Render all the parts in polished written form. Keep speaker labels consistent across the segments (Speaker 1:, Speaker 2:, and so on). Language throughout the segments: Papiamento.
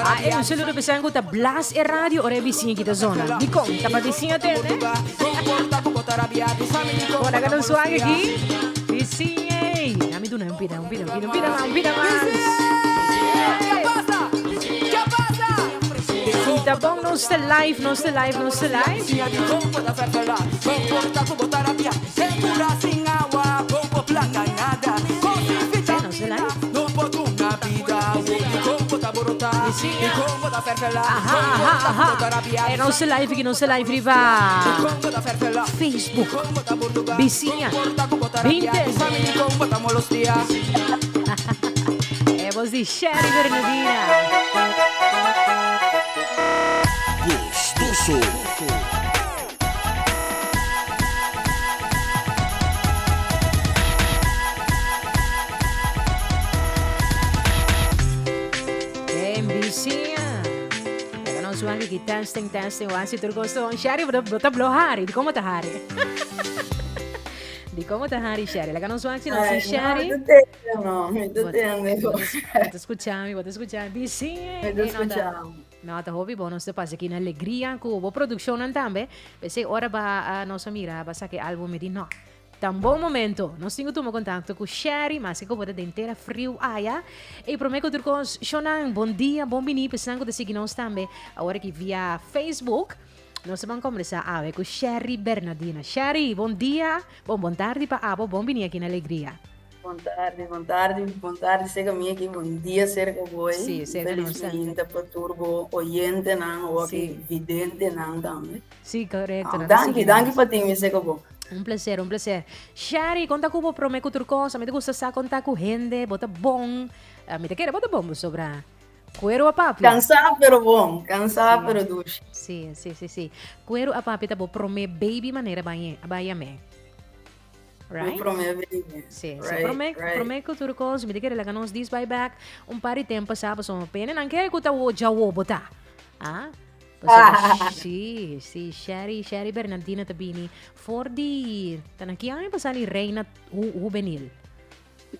Speaker 1: Ah, e un saludo pesan ku ta blas e radio ora e bisiña kita zona. Dikon? Ta pa bisiña tende? Bon, laga nos wak aki. Bisiña, ey. Nami duna un pida, un pida, un pida, un pida mas, un pida mas. Ta bon, nos ta live, nos ta live, nos ta live. Aha, aha, aha. E nos ta live aki, nos ta live riba Facebook. Bisiña. Binte. E bos di Sherry Bernadina.
Speaker 2: Gustoso.
Speaker 1: En bisiña. Pero nos wak aki testing, testing, wak si tur kos ta bon. Sherry, bo ta blo hari. Di komo ta hari? Di komo ta hari, Sherry? Laga nos wak si nos tin Sherry.
Speaker 3: No, mi ta tende, no, mi ta tende.
Speaker 1: Bo ta skucha mi, bo ta skucha mi. Bisiña.
Speaker 3: Mi ta skucha mi.
Speaker 1: No, ta hopi bon nos ta pasa aki na alegria ku bo produkshonnan tambe. P'esei ora ba nos a mira ba saka e album mi di no. Ta un bon momento. Nos tin ku tuma kontakto ku Sherry, maske ku bo ta den tera friu aya. E promé ku tur kos, shownan, bon dia, bon bini pa esnan ku ta sigui nos tambe awor aki via Facebook. Nos ta ban kombersá awe ku Sherry Bernadina. Sherry, bon dia, bon bon tardi pa abo, bon bini aki na Alegria.
Speaker 3: Bon tardi, bon tardi, bon tardi serka mi aki, bon dia serka bo.
Speaker 1: Sí, serka
Speaker 3: nos
Speaker 1: tambe.
Speaker 3: Felis mainta pa tur bo oyentenan o aki
Speaker 1: Sí.
Speaker 3: videntenan tambe.
Speaker 1: Sí, korekto. Nan ta
Speaker 3: Danki,
Speaker 1: sigui
Speaker 3: danki
Speaker 1: nos.
Speaker 3: pa tin mi serka bo.
Speaker 1: Un placer, un placer. Sherry, konta ku bo promé ku tur kos. A mi ta gusta sa konta ku hende, bo ta bon. A mi ta kere bo ta bon pasobra kueru a papia.
Speaker 3: Kansá pero bon, kansá
Speaker 1: Sí.
Speaker 3: pero dushi.
Speaker 1: Sí, sí, sí, sí. Kueru a papia ta bo promé baby manera bañ'é, a bai yam'é.
Speaker 3: Right? Promé baby.
Speaker 1: Sí, sí. Promé, promé ku tur kos, mi ta kere laga nos dis bai back un par di tempo pasá, pasobra pene nan kere ku ta wo djawo bo ta. Ah? Pasobra, sí, sí, Sherry, Sherry Bernardina ta bini for di, ta na ki aña pasá di Reina Juvenil?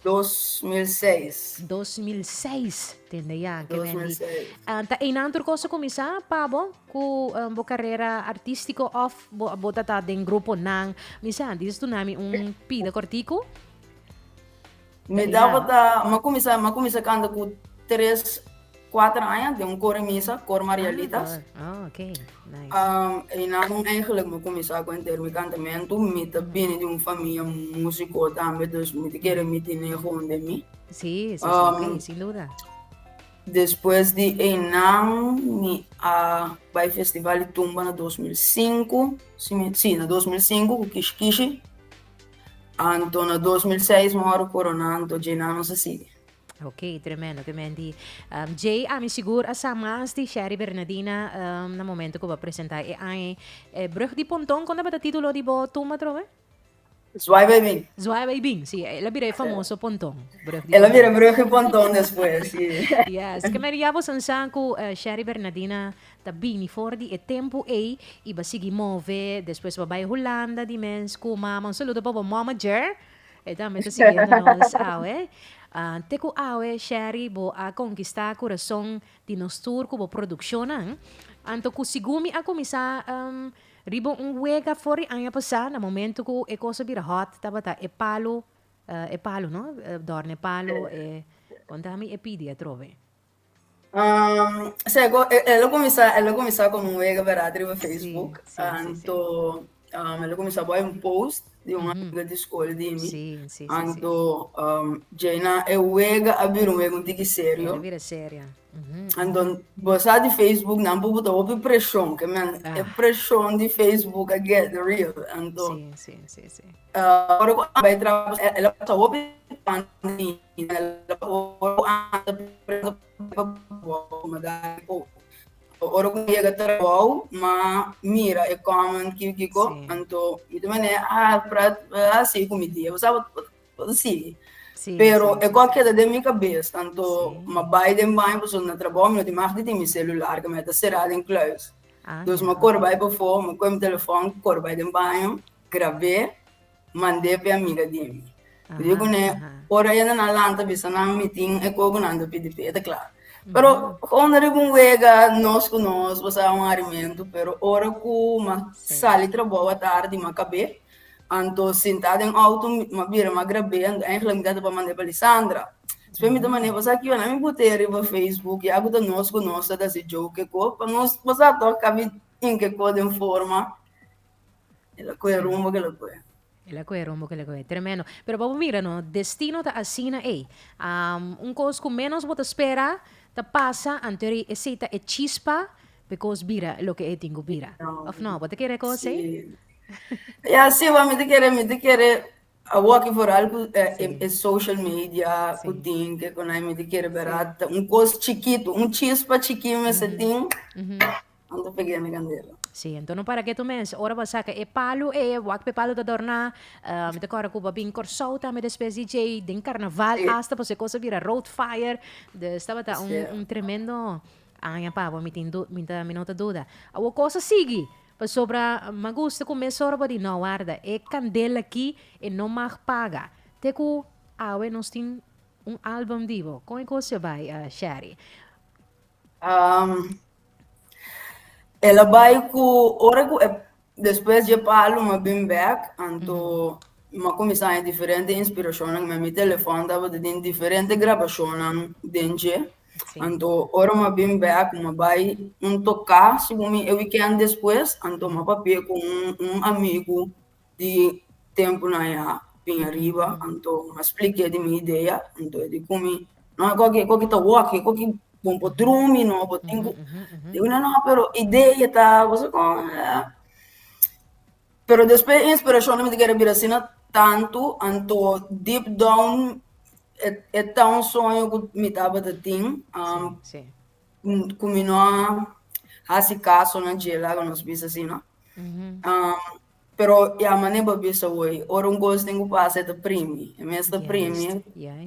Speaker 3: 2006.
Speaker 1: 2006, tende ya, ke mendi.
Speaker 3: 2006.
Speaker 1: Ah, ta einan tur kos a kuminsá pa bo ku um, bo karera artístiko òf bo, bo ta ta den gruponan? Mi sa, dis dunami un pida kòrtiku.
Speaker 3: Mi
Speaker 1: Ta einan.
Speaker 3: tabata, m'a kuminsá, m'a kuminsá kanta ku tres Cuater aña den un cor en misa, Cor Marielitas.
Speaker 1: Ah, ok. Nice.
Speaker 3: Um, y nan eigenlijk me cuminsa cu enter mi cantamento. Mi ta bini di un familia musico tambe, dus mi ta kere mi tine gewoon den mi.
Speaker 1: Sí, sí, sí, ok, sin duda.
Speaker 3: Despues di einan mi a bai Festival di Tumba na 2005, si mi, sí, na 2005 cu Kishi Kishi. Anto na 2006 mi hora corona, anto dje nan nos a sigui.
Speaker 1: Ok, tremendo, ke men di. Um, Jay, ami sigur a sa mas di Sherry Bernadina um, na momento ku bo a presenta e aña. E Brug di Ponton, kon tabata titulo di bo tumba trobe?
Speaker 3: Zwaai bij Bin.
Speaker 1: Zwaai bij Bin, si. El a bira e famoso Ponton. Brug di
Speaker 3: El a bira
Speaker 1: Ponton.
Speaker 3: Brug di Ponton despues, si.
Speaker 1: Yes, ke men ya bo san sa ku uh, Sherry Bernadina ta bini for di e tempu ei i ba sigui move, despues ba bai Hulanda di mens ku mama. Un saludo pa bo mama Jer. E tambe ta siguiendo nos awe. Ah, te ku awe, Sherry, bo a konkistá kurason di nos tur ku bo produkshonnan. Anto ku sigun mi a kuminsá um, riba un wega for di aña pasá, na momento ku e kos a bira hot, tabata e palu, eh, e palu, no? Dòrna e palu, e, konta mi e pidi atrobe.
Speaker 3: Um, sego, el a kuminsá, el a kuminsá komo un wega bèrdat riba Facebook.
Speaker 1: Sí, sí, sí, sí.
Speaker 3: Anto, um, el a kuminsá bai un post di un amiga di skol di mi.
Speaker 1: Sí, sí, sí, sí.
Speaker 3: Anto, um, djei-na e wega a bira un wega un tiki
Speaker 1: El a
Speaker 3: serio.
Speaker 1: bira serio. Mhm.
Speaker 3: Anto, bo sa di Facebook nan por bota hopi preshon, ke men e
Speaker 1: Ah.
Speaker 3: preshon di Facebook a get real. Anto,
Speaker 1: Sí, sí, sí, sí.
Speaker 3: uh, ora ku a bai traha, el a pasa hopi pan Ora ku mi yega trabou, m'a mira e comment kiko kiko, anto mi ta manera ah prat a sigui ku mi dia, bo sa bo ta sigui. Pero e kos a keda den mi kabes, anto m'a bai den baño pasobra na trabou mi no tin mag di tin mi selular, ke mi ta será den kluis. Dus m'a kore bai pafó, m'a kohe mi telefòn, kore bai den baño, grab'é. Mand'é p'e amiga di mi. Mi di kuné, ora e nan lanta bisa nan mi tin e kos ku nan ta pidi p'e, e ta kla. Pero gewoon riba un wega nos ku nos, bo sa un harimentu, pero ora ku m'a sali trabou atardi m'a kab'é, anto sintá den outo m'a bira m'a grab'é, anto eigenlijk mi tabata pa mand'é pa Lisandra. Despues mi ta mand'é, bo sa kiba nan mi bot'é riba Facebook, ya ku ta nos ku nos ta hasi joke e kos, pa nos, bo sa tòg kabi hinka e kos den forma. El a kohe rumbo ke lo kohe.
Speaker 1: El a kohe rumbo ke lo kohe. Tremendo. Pero pa bo mira no, destino ta asina ei. Un kos ku ménos bo ta spera ta pasa, anto eri esei ta e chispa pa e kos bira loke e tin ku bira. Òf no? Bo ta kere e kos ei?
Speaker 3: Sí. Ya, sí, wak, mi ta kere, mi ta kere awor aki vooral ku e social media ku tin, ke ku nan, mi ta kere bèrdat ta un kos chikitu, un chispa chikí mester tin. Anto peg'é na kandela.
Speaker 1: Sí, anto no para ketu mes. Ora bo a saka e palu e, wak p'e palu ta dorná. Mi ta kòrda ku bo a bin Kòrsou tambe despues di djei, den karnaval asta, pasobra e kos a bira road fire. Dus tabata un un tremendo aña pa bo, mi tin du, mi ta, mi no ta duda. Awor kos a sigui, pasobra mi a gusta ku mesora bo di, no warda, e kandela aki e no mag paga. Te ku awe nos tin un album di bo. Kon e kos a bai, Sherry?
Speaker 3: El a bai ku ora ku e despues dje palu m'a bin bèk anto m'a kuminsá haña diferente inspirashonnan mi telefòn tabata tin diferente grabashonnan den dje anto ora m'a bin bèk m'a bai un toká segun mi e wikènt despues anto m'a papia ku un amigu di tempunan ya bin ariba, anto a spliké di mi idea, anto e di ku mi, no e koki, e koki ta wòk, e koki bon por drumi, no bo tin ku, digo no no pero idea ta bo sa kon, pero despues e inspirashon mi ta kere bira asina tantu, anto deep down e ta un soño ku mi tabata tin, ku mi no a hasi kaso na dje laga nos bisa asina. Pero ya mane bo bisa hoy, ora un cos tin cu pasa e ta primi, e mes ta primi,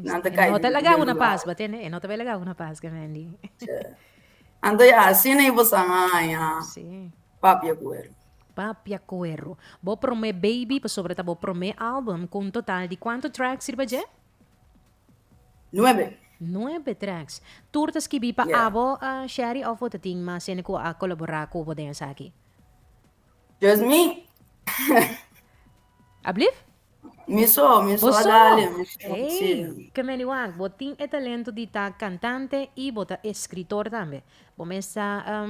Speaker 3: nan ta
Speaker 1: cay. E no ta laga una pas, bo tende, e no ta bay laga una pas, Gemendi.
Speaker 3: Anto ya, asina y bo sa haña papia cuero.
Speaker 1: Papia cuero. Bo prome baby pasobra ta bo prome album cu un total di cuanto tracks riba dje?
Speaker 3: Nuebe.
Speaker 1: Nuebe tracks. Tur ta skibi pa abo, Sherry, of bo ta tin mas hende cu a colabora cu bo den esaki?
Speaker 3: Just me.
Speaker 1: Ablief?
Speaker 3: Mi so, mi so
Speaker 1: Bo
Speaker 3: a
Speaker 1: so?
Speaker 3: dale, mi so,
Speaker 1: Ey,
Speaker 3: sí.
Speaker 1: ke meni wak, bo tin e talento di ta kantante i bo ta eskritor tambe. Bo mes ta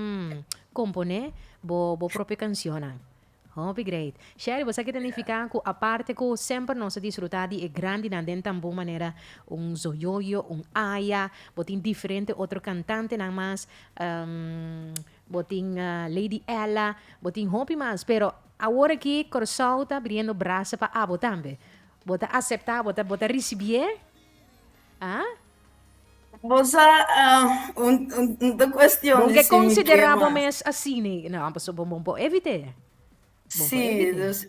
Speaker 1: komponé bo bo propio kansionnan. Hopi great. Sherry, bo sa ke ta nifiká ku aparte ku semper nos a disfrutá di e grandinan den tambú manera un Zoyoyo, un Aya, bo tin diferente otro kantantenan mas, Bo tin Lady Ella, bo tin hopi mas, pero awor aki Kòrsou ta abriendo brasa pa abo tambe. Bo ta aseptá, bo ta bo ta risibié? Ah?
Speaker 3: Bo sa, un un ta kuestion
Speaker 1: Bo
Speaker 3: di
Speaker 1: ke
Speaker 3: si mi ke
Speaker 1: konsiderá bo
Speaker 3: mas.
Speaker 1: mes asina? No, pasobra bo bo por evit'é. Bo por
Speaker 3: Sí,
Speaker 1: evit'é.
Speaker 3: dus,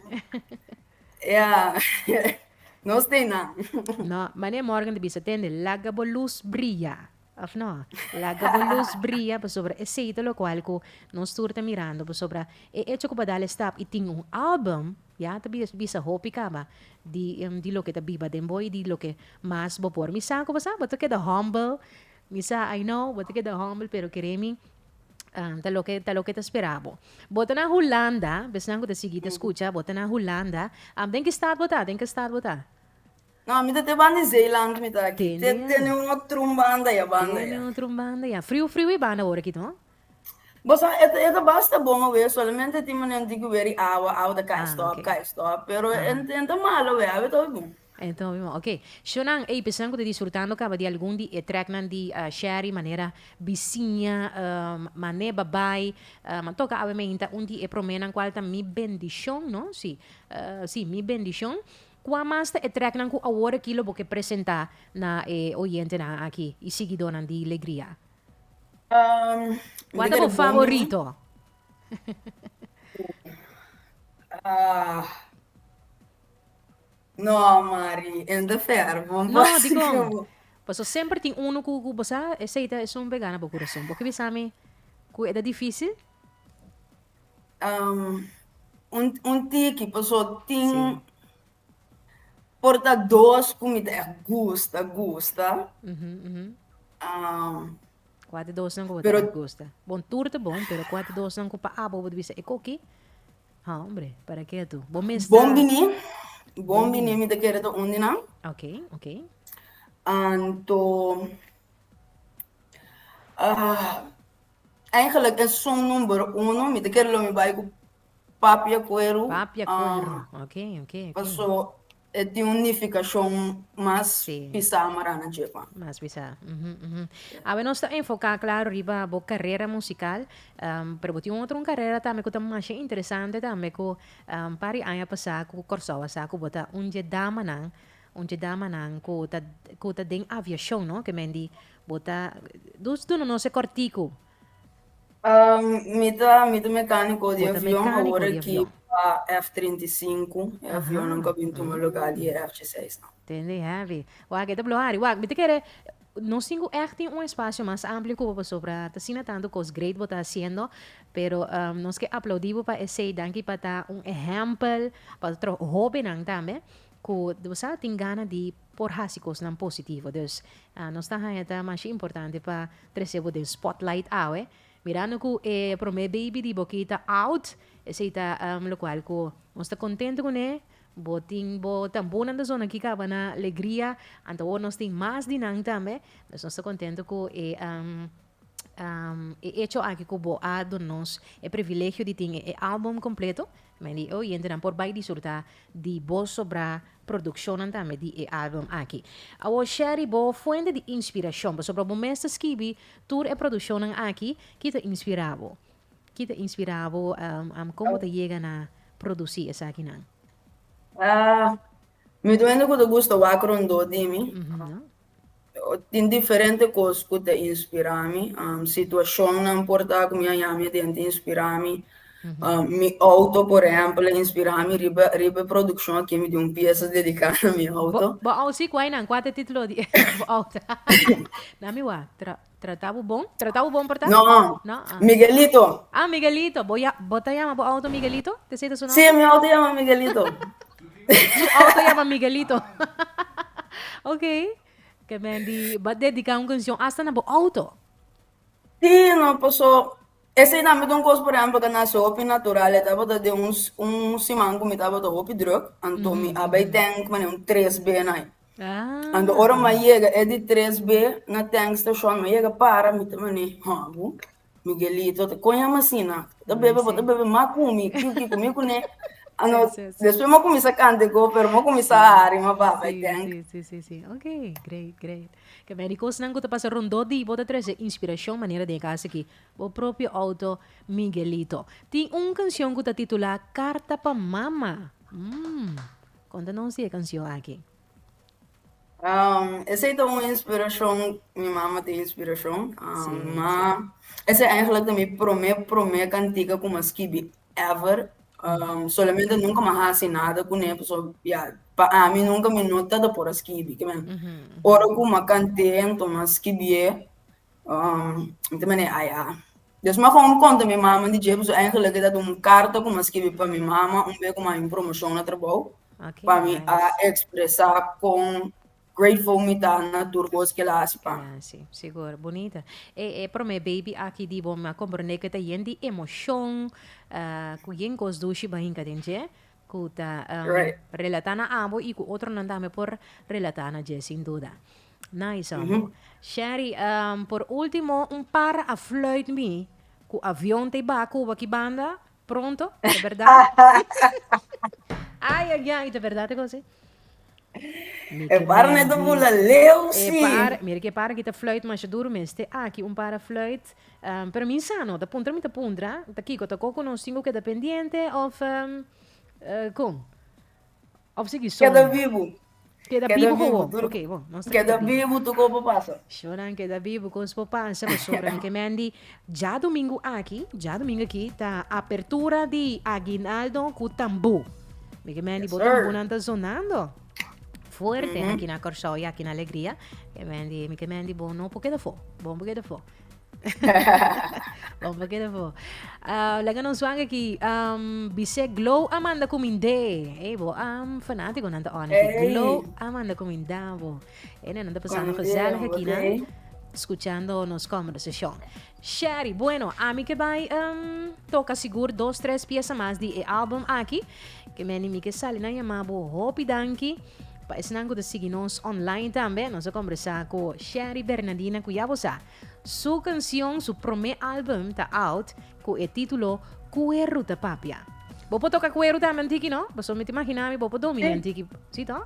Speaker 3: ya, nos tin nan.
Speaker 1: No, manera Morgan ta bisa, tende, laga bo lus bria. Of no? Laga bo lus bria pasobra esei ta lokual ku nos tur ta mirando pasobra e echo ku bo a dal e stap i tin un album ya ta bisa hopi kaba di di loke ta biba den bo i di loke mas bo por. Mi sa ku bo sa bo ta keda humble, mi sa I know bo ta keda humble pero kere mi ta loke ta loke ta spera bo. Bo ta na Hulanda, besnan ku ta sigui ta skucha bo ta na Hulanda, den ki stad bo ta? Den ki stad bo ta?
Speaker 3: No, mi ta te banda di Zeeland mi ta aki. Te tene un otro un banda ya banda ya.
Speaker 1: Tene otro un banda ya. Friu friu e banda ora aki no?
Speaker 3: Bo sa e ta e ta basta bon awe, solamente tin manera tin ku weri awa, awa ta kai stop, kai stop, pero e e ta malo awe, awe ta hopi bon.
Speaker 1: E ta hopi bon, ok. Shownan, ey pesnan ku ta disfrutando kaba di algun di e tracknan di Sherry manera Bisiña, Mane Babai, a toka awe meinta un di e promenan kual ta Mi Bendishon, no? Si, si, Mi Bendishon. Kua mas ta e tracknan ku awor aki lo bo ke presentá na e oyentenan aki i siguidónan di Legria? Kua ta bo favorito?
Speaker 3: No, Mari, en ta fer, bo
Speaker 1: No, dikon? Paso semper tin unu ku bo sa esei ta esun pegá na bo kurason. Bo ke bisa mi ku e ta difísil?
Speaker 3: Un tiki, paso tin. Por ta dos ku mi ta echt gusta, gusta.
Speaker 1: Kua ta dosnan ku bo ta echt gusta? Bon, tur ta bon, pero kua ta dosnan ku pa abo bo ta bisa e koki? Ha, hombre, para ke tu? Bo mes
Speaker 3: ta. Bon bini, bon bini mi ta kere ta un di nan.
Speaker 1: Ok, ok.
Speaker 3: Anto, eigenlijk esun number uno mi ta kere lo mi bai ku Papia kueru.
Speaker 1: Papia kueru, ok, ok, ok.
Speaker 3: Paso e tin un nifikashon mas pisá mará na dje pa.
Speaker 1: Mas pisá, mhm, mhm. Awe nos ta enfoká klaro riba bo karera musikal, pero bo tin un otro un karera tambe ku ta masha interesante tambe ku un par di aña pasá ku Kòrsou a sa ku bo ta un dje damanan, un dje damanan ku ta ku ta den aviashon, no? Ke men di bo ta, dus duna nos e kòrtiku.
Speaker 3: Mi ta mi ta mecanico di avion awor aki pa F 35 e avionnan ku a bin tuma lugar di e F dieseis nan.
Speaker 1: Tende heavy. Wak e ta blo hari. Wak mi ta kere nos tin ku ègt tin un espasio mas amplio ku bo pasobra ta asina tantu kos great bo ta hasiendo pero nos ke aplaudi bo pa esei danki pa ta un ehèmpel pa otro hóbennan tambe ku bo sa tin gana di por hasi kosnan positivo. Dus nos ta haña ta masha importante pa trese bo den spotlight awe. Mirando ku e promé baby di bo ki ta out, esei ta lokual ku nos ta kontento kuné. Bo tin bo tambúnan ta zona aki kaba na legria, anto awor nos tin mas di nan tambe. Dus nos ta kontento ku e e echo aki ku bo a duna nos e privilegio di tin e album kompleto. Men di e oyentenan por bai disfrutá di bo sobrá Produccionnan tambe di e album aki. Awor Sherry bo fuente di inspiracion pasobra bo mes ta skibi tur e produccionnan aki ki ta inspira bo? Ki ta inspira bo con bo ta yega na produci esakinan?
Speaker 3: Mi ta wende cu ta gusta wak rondó di mi. Tin diferente kos ku ta inspirá mi. Situashonnan por ta ku mi a yami aden ta inspirá mi. Mi outo, por ehèmpel, a inspirá mi riba riba e produkshon aki mi tin un piesa dediká na mi outo.
Speaker 1: Bo outo si kua einan? Kua ta e título di bo outo? Na mi wak, tra trata bo bon? Trata bo bon por ta?
Speaker 3: No,
Speaker 1: No? Ah.
Speaker 3: Miguelito.
Speaker 1: Ah, Miguelito. Bo ya bo ta yama bo outo Miguelito? T'esei ta su
Speaker 3: Sí,
Speaker 1: nòmber?
Speaker 3: mi outo yama Miguelito.
Speaker 1: Su auto yama Miguelito. Ok. Ke men di ba dedica un cancion hasta na bo auto.
Speaker 3: Sí, no, paso esei tambe ta un kos, por ehempel, ku nase hopi natural. E tabata den un un siman ku mi tabata hopi druk, anto mi a bai tank manera un tres be nai. Anto ora mi a yega e di tres be na tankstation, mi a yega para, mi ta manera, ha bu. Miguelito ta kon yama asina? Bo ta bebe, bo ta bebe mas ku mi, ku kiko mi kuné. Ano,
Speaker 1: Sí, sí, sí.
Speaker 3: despues mi a kuminsá kanta ku, pero mi a kuminsá hari, mi a baha
Speaker 1: Sí,
Speaker 3: tank.
Speaker 1: sí, sí, sí, sí. Ok, great, great. Ke meri kosnan ku ta pasa rondó di bo ta trese inspirashon manera den e kas aki, bo propio outo Miguelito. Tin un kanshon ku ta titulá Karta pa Mama. Mm, konta nos di e kanshon aki.
Speaker 3: Um, esei ta un inspirashon, mi mama ta inspirashon. Um, ma esei eigenlijk ta mi promé promé kantika ku mi a skibi ever. Um, solamente nunka mi a hasi nada kuné, pasobra ya, pa ami nunka mi no tabata por a skibi. Ke men, ora ku mi a kant'é anto mi a skibié, um, mi ta manera, ah ya. Dus mi a gewoon konta mi mama di dje, pasobra eigenlijk e tabata un karta ku mi a skibi pa mi mama un be ku mi a haña un promoshon na trabou.
Speaker 1: Ok,
Speaker 3: Pa mi a
Speaker 1: nice.
Speaker 3: expresa con grateful mi ta na tur cos que el a haci pa mi.
Speaker 1: Ja, sí, sigur. Bunita. E, e prome baby aki di bo, mi a comprende cu e ta yen di emocion, eh, cu yen cos dushi bo a hinca den dje, cu ta um,
Speaker 3: Right.
Speaker 1: relata na abo y cu otronan tambe por relata na dje, sin duda. Nice, amo. Sherry, um, por ultimo, un par a fluit mi cu avion ta i ba Cuba ki banda, Pronto, ta berdad? Ai, ai, ai, ta berdad e cosa? Mi
Speaker 3: E
Speaker 1: ke
Speaker 3: par net a
Speaker 1: mendi.
Speaker 3: bula leu,
Speaker 1: E
Speaker 3: sí.
Speaker 1: par, mira ke par ki ta fluit masha duro mester aki un para fluit. Um, pero mi sa no, ta puntra mi ta puntra, ta kiko, ta koko nos tin ku keda pendiente of um, eh, kon? Of sigui
Speaker 3: Keda
Speaker 1: soña?
Speaker 3: bibu.
Speaker 1: Keda
Speaker 3: Keda
Speaker 1: bibu
Speaker 3: bibu,
Speaker 1: gewoon.
Speaker 3: tur
Speaker 1: Ok, bon, nos ta
Speaker 3: keda
Speaker 1: keda bibu.
Speaker 3: bibu tur kos por pasa.
Speaker 1: Shonan keda bibu kos por pasa pasobra mi ke mendi djadumingu aki, djadumingu aki ta apertura di Aguinaldo ku tambú. Mi ke mendi
Speaker 3: Yes,
Speaker 1: bo
Speaker 3: sir.
Speaker 1: tambúnan ta zonando fuerte aki na Kòrsou i aki na Alegria. Ke mendi, mi ke mendi bo no por keda afó, bo no por keda afó. Bon pa keda fo. Uh, laga nos wang aki. Um, bise Glow Amanda kuminde. Hey, bo am fanatico nan ta on aki. Glow Amanda kuminda bo. E nan ta pasando gezellig aki nan. Escuchando nos conversacion. Sherry, bueno, ami ke bai um, toca sigur dos, tres pieza mas di e album aki. Ke meni mi ke sali nan yama bo hopi danki. Pa esnan ku ta sigui nos online tambe, nos a kombersá ku Sherry Bernadina ku ya bo sa, su kansion, su promé album ta out ku e título Kueru ta papia. Bo por toka kueru tambe un tiki no? Pasobra mi ta imaginá mi bo por dominá un tiki, si to?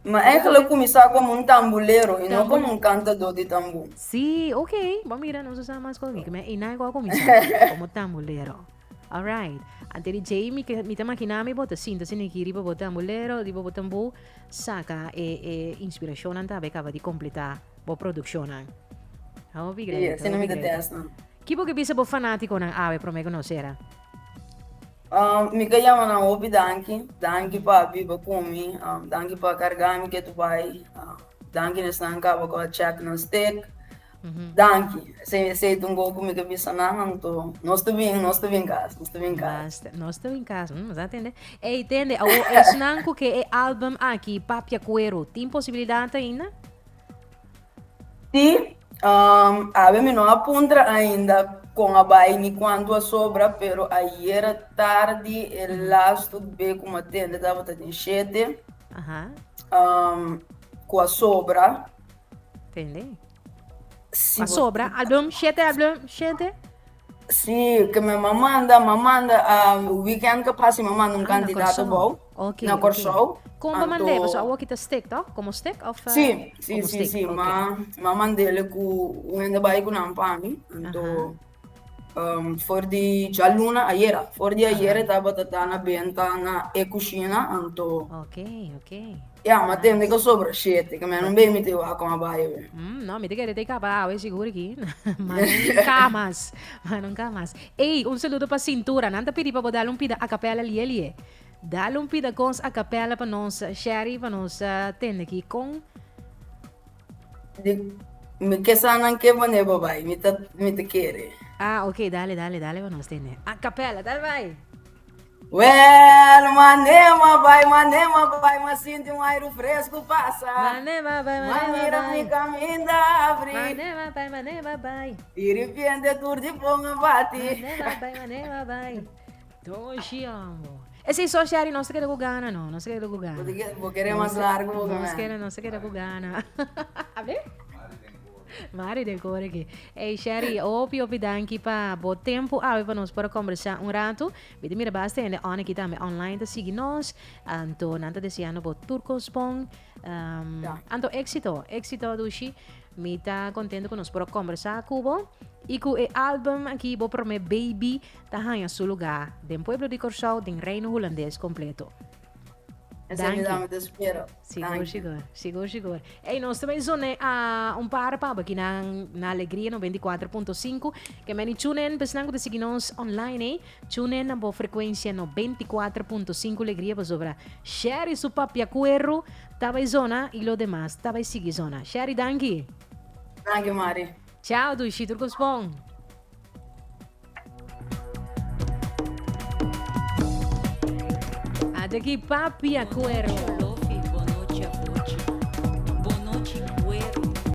Speaker 3: Ma eigenlijk kuminsá komo un tambulero i no komo un kantadó di tambú.
Speaker 1: Sí, ok. Bo mira nos a sa mas kos aki. Einan ku a kuminsá komo tambulero. Alright. Ante di djei mi ke mi ta makina mi bo ta sinta asina aki riba bo tambulero, riba bo tambú, saka e e inspirashonnan tambe kaba di kompletá bo produkshonnan. Hopi
Speaker 3: Sí,
Speaker 1: great,
Speaker 3: asina
Speaker 1: hopi
Speaker 3: mi ta
Speaker 1: great.
Speaker 3: test nan.
Speaker 1: Ki bo ke bisa bo fanatikonan awe promé ku nos sera?
Speaker 3: Um, mi ke yama nan hopi danki. Danki pa biba ku mi, um, danki pa karga mi ketu bai, um, danki na esnan kaba ku a check nan stek. Danki. Esei esei ta un go ku mi ta bisa nan, anto nos ta bin, nos ta bin kas, nos ta bin kas.
Speaker 1: Basta, nos ta bin kas. Mm, sa tende. Ey, tende, awo esnan ku ke e album aki, Papia Kuero, tin posibilidat ainda?
Speaker 3: Sí, um, awe mi no a puntra ainda kon a bai ni kuantu a sobra, pero ayera tardi e lastu be ku mi a tende tabata den shete,
Speaker 1: Aha.
Speaker 3: um, ku a sobra.
Speaker 1: Tende.
Speaker 3: Si
Speaker 1: A
Speaker 3: bo-
Speaker 1: sobra album, shete album, shete.
Speaker 3: Sí, que me manda, me manda, um, weekend que pasa, me manda un
Speaker 1: Ah, na
Speaker 3: candidato
Speaker 1: Kòrsou.
Speaker 3: bou,
Speaker 1: Ok,
Speaker 3: na
Speaker 1: ok.
Speaker 3: Kòrsou.
Speaker 1: Kon bo mand'é?
Speaker 3: Anto,
Speaker 1: Pasobra awor ki ta stick, toch? Komo stick of eh,
Speaker 3: sí, sí,
Speaker 1: komo
Speaker 3: sí,
Speaker 1: stick?
Speaker 3: sí,
Speaker 1: Ok.
Speaker 3: ma, ma mand'é ku un hende bai ku nan pa mi. Anto,
Speaker 1: Aha.
Speaker 3: um, for di djaluna, ayera, for di
Speaker 1: Aha.
Speaker 3: ayera tabata ta na benta na e kushina, anto,
Speaker 1: Ok, ok.
Speaker 3: Ya, ma tende
Speaker 1: Nice.
Speaker 3: ku sobra shete, ke mi no bei mi te wak kon a bai we.
Speaker 1: Mm, no, mi te kere te kaba awe sigur aki. Ma nunca mas. Ma nunca mas. Ey, un saludo pa Cintura. Nan ta pidi pa bo dal un pida a capella lie lie. Dal un pida kos a capella pa nos, Sherry, pa nos tende aki kon.
Speaker 3: Di, mi ke sa nan ke mane bo bai, mi ta, mi ta kere.
Speaker 1: Ah, ok, dale, dale, dale pa nos tende. A capella, dal bai.
Speaker 3: Wel, mane m'a bai, mane m'a bai, m'a sinti un airu fresku pasa.
Speaker 1: Mane m'a bai,
Speaker 3: M'a
Speaker 1: mane m'a
Speaker 3: mira mi
Speaker 1: bai.
Speaker 3: kaminda abri.
Speaker 1: Mane m'a bai, mane m'a bai.
Speaker 3: Di ripiente tur di pon a bati.
Speaker 1: Mane m'a bai, mane m'a bai. Doshi amo. Esei so Sherry, nos ta keda ku gana no, nos ta keda ku gana.
Speaker 3: Bo kere mas largu bo
Speaker 1: Nos kere, nos ta keda ku gana. A ver? Mari den kore aki. Ey Sherry, hopi hopi danki pa bo tempu awe pa nos por a kombersá un ratu. Mi ta mira basta hende on aki tambe online ta sigui nos. Anto nan ta deseando bo tur kos bon. Anto éxito, éxito dushi. Mi ta kontento ku nos por a kombersá ku bo i ku e album aki bo promé baby ta haña su lugá den pueblo di Kòrsou, den Reino Hulandes kompleto.
Speaker 3: Esei mi
Speaker 1: Danki.
Speaker 3: tambe ta spera.
Speaker 1: Sigur,
Speaker 3: Danki.
Speaker 1: sigur, sigur, sigur. Ey, nos ta bay zone a un par pa aki na, na Alegria 94.5. Ke meni tune in, pesnan ku ta sigui nos online, ey. Tune in na bo frecuencia 94.5 Alegria pasobra Sherry su papia kueru ta bay zona y lo demas ta bay sigui zona. Sherry, danki.
Speaker 3: Danki, Mari.
Speaker 1: Chao, dushi, tur kos bon. Ata aki papia cuero.